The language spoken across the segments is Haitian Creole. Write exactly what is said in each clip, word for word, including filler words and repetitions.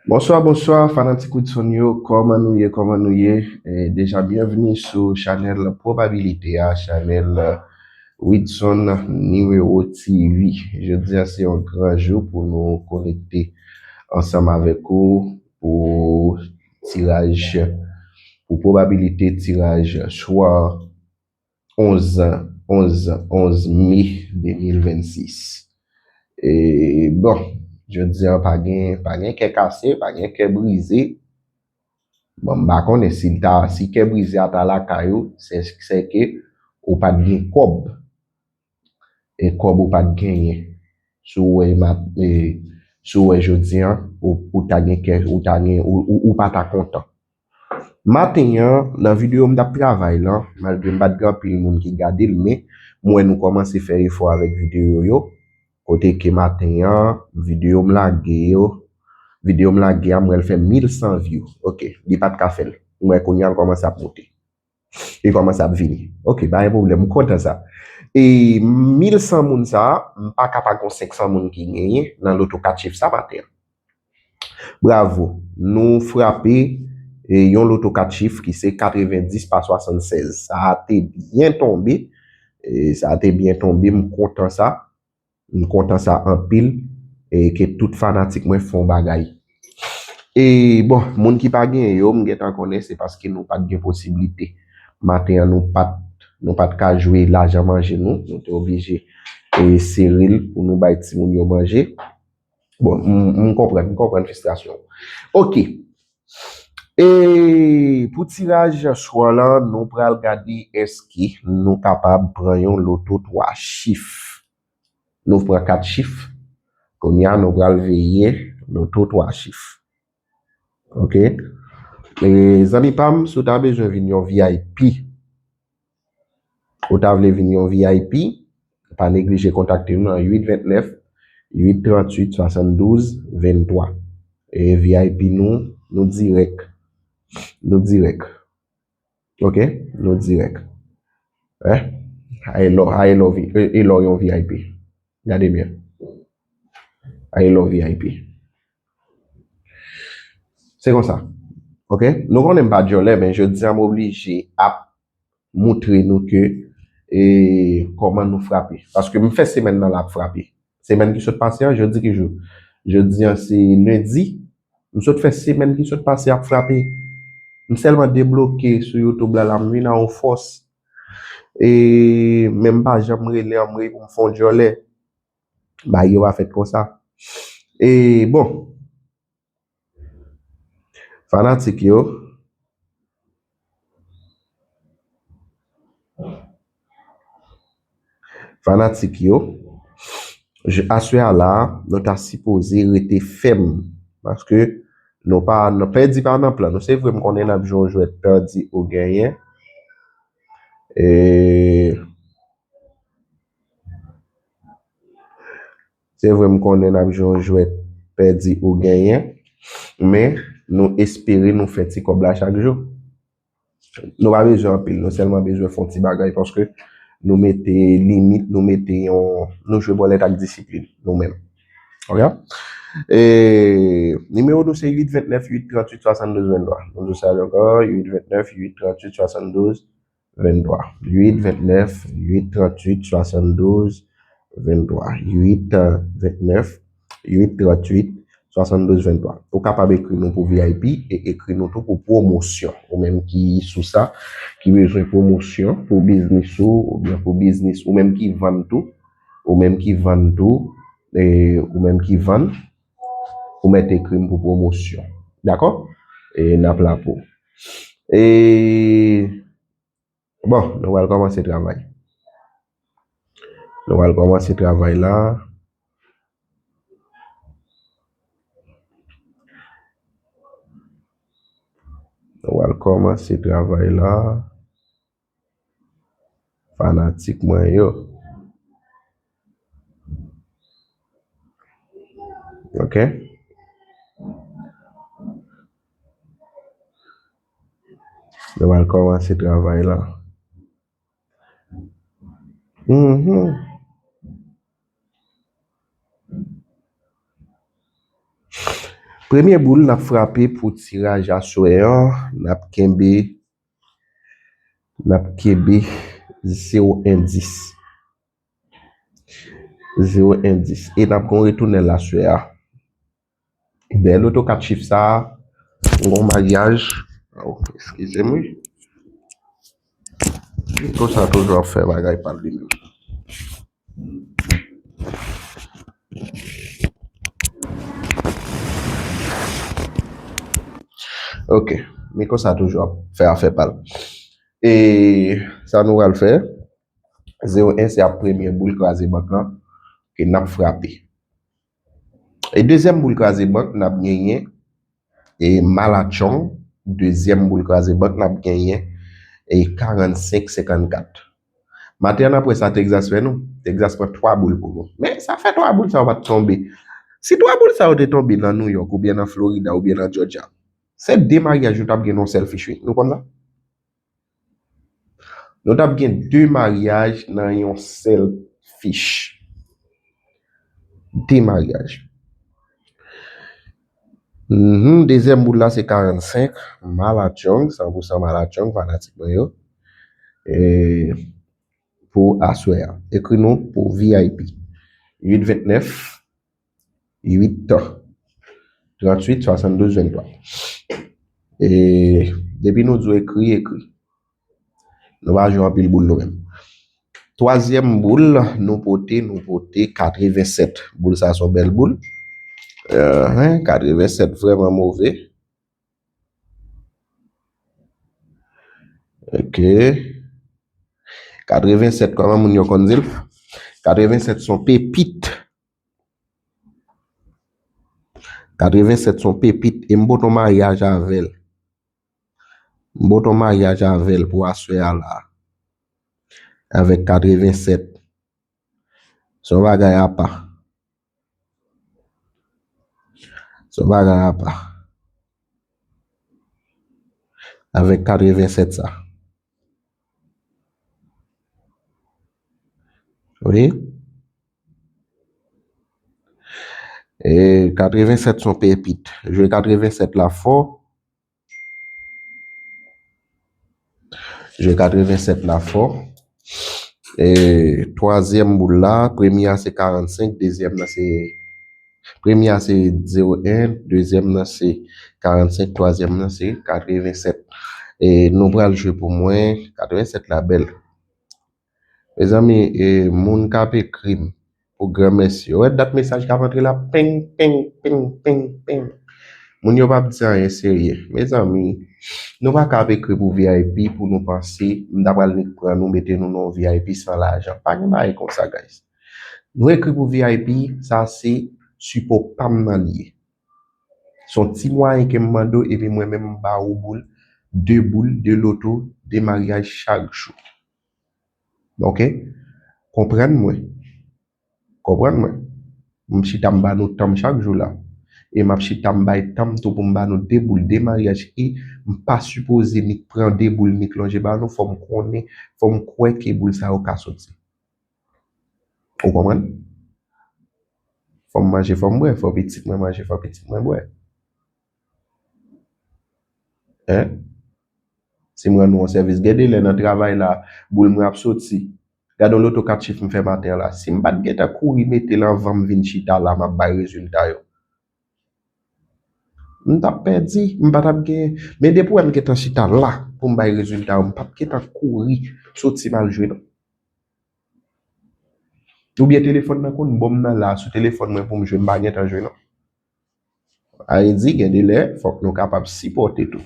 Bonswa, bonswa, fanatik Widson yo, kòman nou ye, kòman nou ye? E, deja, byenvni sou chanèl Pwobabilite a, chanèl Widson nimewo T V. Jodi a, se yon gran jou pou nou konekte ansanm avèk ou pou tiraj, pou pwobabilite tiraj swa onz, onz, onz me de mil vennsis. E, bon, jodi a pa gen, pa gen kè kase, pa gen kè brize. Bon, m pa konnen si l ta, si kè brize a ta lakay ou, se, se ke ou pa t gen kòb. E kòb ou pa t genyen. Si w wè, ma-, e, si w wè jodi a, ou, ou ta gen kè, ou ta gen, ou, ou, ou pa ta kontan. Maten an, nan videyo m t ap travay lan, malgre m pa t gen anpil moun ki gade l, men m wè nou kòmanse fè efò avèk videyo yo. Kote ke maten an, videyo m lage yo, videyo m lage a, m wè l fè mil san view. Ok, li pa t ka fè l. M wè kounye a l kòmanse ap monte. Li kòmanse ap vini. Ok, pa gen pwoblèm, m kontan sa. E mil san moun sa a, m pa ka pa gen senk san moun ki genyen nan loto kat chif sa maten an. Bravo, nou frape, e, yon loto kat chif ki se katrevendis pa swasannsèz. Sa a te byen tonbe, e, sa a te byen tonbe, m kontan sa. M kontan sa anpil, e, ke tout fanatik mwen fè yon bagay. E, bon, moun ki pa genyen yo, m gentan konnen se paske nou pa t gen posiblite. Maten an, nou pa t, nou pa t ka jwe lajan manje nou, nou te oblije, e, sere l pou nou bay timoun yo manje. Bon, m, m konprann, m konprann fristrasyon w. Ok. E pou tiraj swa lan, nou pral gade èske nou kapab pran yon loto twa chif. Nou pran kat chif. Kounye a, nou pral veye loto twa chif. Ok? E, zanmi pa m, si w ta bezwen vin yon V I P, ou ta vle vin yon V I P, pa neglije kontakte nou nan uit vennèf, uit tranntuit, swasanndouz, venntwa. E V I P nou, nou dirèk. Nou dirèk. Ok? Nou dirèk. Eh? Aye lò, aye lò, vi- e- e lò yon V I P. Gade byen. Aye lò V I P. Se konsa. Ok? Nou konnen m pa djòlè, men jodi a m oblije ap moutre nou ke, e, kòman nou frape. Paske m fè semèn nan la ap frape. Semèn ki sot pase an, jodi ki jou? Jodi an se lendi. M sot fè semèn ki sot pase ap frape. M sèlman debloke sou YouTube la, la m vin an yon fòs. E, men m pa janm rele anmwey pou m fè yon djòlè. Bagay yo pa fèt konsa. E, bon. Fanatik yo. Fanatik yo. Je, aswè a la, nou ta sipoze rete fèm. Paske nou pa, nou pèdi pa nan plan nou. Se vre m konnen n ap jwe yon jwèt pèdi ou genyen. E, Se vre, m konnen n ap jwe yon jwèt pèdi ou genyen, men nou espere nou fè ti kòb la chak jou. Nou pa bezwen anpil, nou sèlman bezwen fè yon ti bagay paske nou mete limit, nou mete yon, nou jwe bòlèt ak disiplin, nou menm. Ok? E, nimewo nou se uit vennèf, uit tranntuit, swasanndouz, venntwa. Nou di sa ankò, uit vennèf, uit tranntuit, swasanndouz, venntwa. Uit vennèf, uit tranntuit, swasanndouz, venntwa. Uit vennèf, uit tranntuit, swasanndouz, venntwa. Ou kapab ekri nou pou V I P e ekri nou tou pou pwomosyon. Ou menm ki sou sa, ki bezwen pwomosyon pou biznis ou, oubyen pou biznis, ou menm ki vann tou, ou menm ki vann tou, e, ou menm ki vann, ou mèt ekri m pou pwomosyon. Dakò? E n ap la pou. E, Bon, nou pral kòmanse travay. Nou pral kòmanse travay la. Nou pral kòmanse travay la. Fanatik mwen yo. Ok. Nou pral kòmanse travay la. Mhm. Premye boul n ap frape pou tiraj aswè an, n ap kenbe, n ap kenbe zewo en dis. Zewo en dis. E n ap gen yon retounèl aswè a. Dèyè loto kat chif sa a, m gen yon maryaj. Oh, eskize m, wi. Li konsa toujou ap fè bagay pa l li menm. Ok, men konsa toujou ap fè afè pa l. E sa nou pral fè, zewo en se ap premye boul kraze bank lan ke n ap frape. E dezyèm boul kraze bank n ap genyen e Malatchong, dezyèm boul kraze bank n ap genyen e karannsenk senkannkat. Maten an apre sa, Texas fè nou. Texas pran twa boul pou nou. Men sa fè twa boul sa yo pa t tonbe. Si twa boul sa yo te tonbe nan New York oubyen nan Florida oubyen nan Georgia, se de maryaj nou t ap gen nan yon sèl fich, wi. Nou konn sa? Nou t ap gen de maryaj nan yon sèl fich. De maryaj. Mhm, dezyèm boul la se karannsenk, Malatchong, san pou san Malatchong, fanatik mwen yo. E pou aswè a. Ekri nou pou V I P. Uit ventnèf, uit, tranntuit, swasanndouz, venntwa. E depi nou di w ekri, ekri. Nou pa jwe anpil boul nou menm. Twazyèm boul nou pote, nou pote katrevensèt. Boul sa se yon bèl boul. Enhen, katrevensèt vrèman move. Ok. Katrevensèt, kòman moun yo konn di l? Katrevensèt se yon pepit. Katrevensèt se yon pepit. E m pote yon maryaj avè l. M pote yon maryaj avè l pou aswè a la. Avèk katrevensèt. Se yon bagay apa. Se yon bagay apa. Avèk katrevensèt sa. Wi. E katrevensèt se yon pepit. Jwe katrevensèt la fò. Jwe katrevensèt la fò. E twazyèm boul la, premye a se karannsenk, dezyèm nan se, premye a se zewo en, dezyèm nan se karannsenk, twazyèm nan se katrevensèt. E nou pral jwe pou mwen, katrevensèt la bèl. Mezanmi, e, moun k ap ekri m pou granmèsi yo. Wè dat mesaj k ap antre la, peng, peng, peng, peng, peng. Moun yo p ap di anyen serye. Mezanmi, nou pa ka ap ekri pou V I P pou nou panse m ta pral nik pran nou mete nou nan yon V I P san lajan. Pa gen bagay konsa, guys. Nou ekri pou V I P, sa se sipò pa m nan l ye. Se yon ti mwayen ke m mande w, epi mwen menm m ba ou boul, de boul, de loto, de maryaj chak jou. Ok? Konprann mwen. Konprann mwen. M chita m ba nou tan m chak jou la. E m ap chita m bay tan m tou pou m ba nou de boul, de maryaj ke m pa sipoze nik pran de boul, nik lonje ba nou, fò m konnen, fò m kwè ke boul sa yo ka soti. Ou konprann? Fò m manje, fò m bwè, fò pitit mwen manje, fò pitit mwen bwè. Hein? Si m rann nou yon sèvis, gen de lè nan travay la, boul mwen ap soti. Gade yon loto kat chif m fè maten an la. Si m pa t gentan kouri mete l anvan m vin chita la, m ap bay rezilta yo. M t ap pèdi, m pa t ap genyen. Men depi w wè m gentan chita la pou m bay rezilta yo, m p ap gentan kouri soti m al jwe non. Oubyen telefòn nan konn ban m nan la, sou telefòn mwen pou m jwe, m pa gentan jwe non. Sa vle di, gen de lè, fòk nou kapab sipòte tou.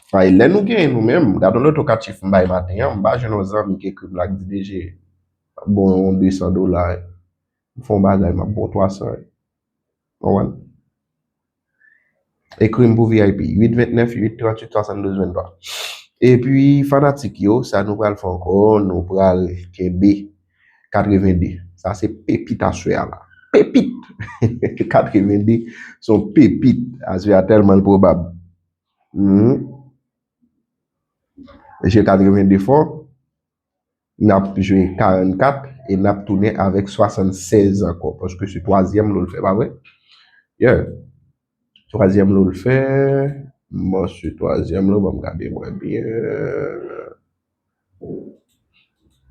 Sa vle, lè nou genyen nou menm, gade yon loto kat chif m bay maten an, m pa jwenn yon zanmi ki ekri m la k di, "D J, bon yon de san dola, m fè yon bagay, m ap bon twa san." Konprann? Ekri m pou V I P, uit ventnèf, uit tranntuit, swasanndouz, venntwa. Epi, fanatik yo, sa nou pral fè ankò, nou pral kenbe katreven de. Sa se pepit aswè a la. Pepit! Katreven de, se yon pepit. Aswè a tèlman l pwobab. Mhm. Mesye, katreven de fò. N ap jwe karannkat e n ap tounen avèk swasannsèz ankò, paske se twazyèm lo l fè, pa vre? Yeah. Twazyèm lo l fè. Mwen sou twazyèm lo, ban m gade mwen byen.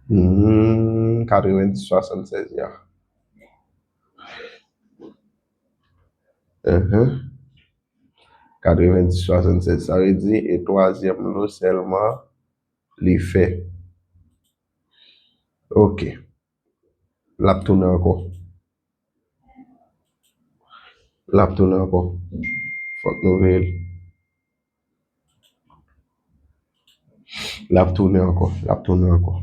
Hmm, katrevendis swasannsèz ya. Uhum. Katrevendis swasannsèz, sa vle di, e twazyèm lo sèlman li fè. Ok. L ap tounen ankò. L ap tounen ankò. Fòk nou veye l. L ap tounen ankò. L ap tounen ankò.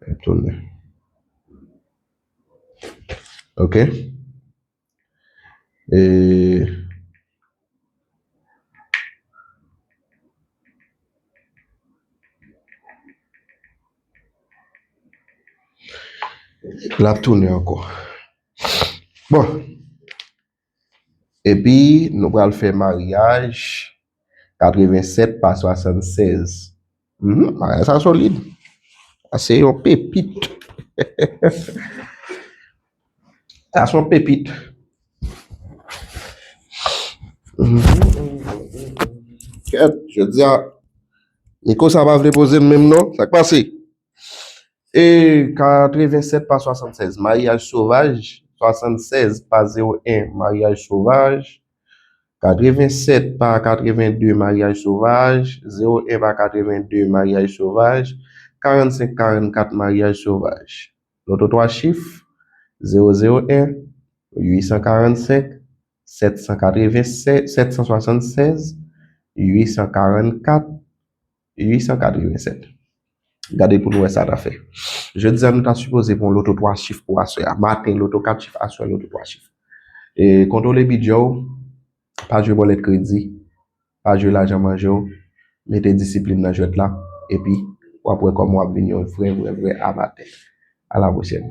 L ap tounen. Ok. E l ap tounen ankò. Bon. Epi, nou pral fè maryaj katrevensèt pa swasannsèz. Mhm, maryaj sa solid. Sa se yon pepit. Sa se yon pepit. Mhm. Kèt, jodi a, Nico sa pa vle poze l menm non. Sa k pase? E katrevensèt pa swasannsèz, maryaj sovaj, swasannsèz pa zewo en, maryaj sovaj, katrevensèt pa katrevende, maryaj sovaj, zewo en pa katrevende, maryaj sovaj, karannsenk karannkat, maryaj sovaj. Loto twa chif, zewo zewo en, uit san karannsenk, sèt san katrevensèt, sèt san swasannsèz, uit san karannkat, uit san katrevensèt. Gade pou nou wè sa n a fè. Jodi a, nou ta sipoze pran loto twa chif pou aswè a. Maten, loto kat chif, aswè, loto twa chif. E kontwole bidjè w, pa jwe bòlèt kredi, pa jwe lajan manje w, mete disiplin nan jwèt la, epi w ap wè kòman w ap vin yon vrè, vrè, vrè amatè. A la pwochèn.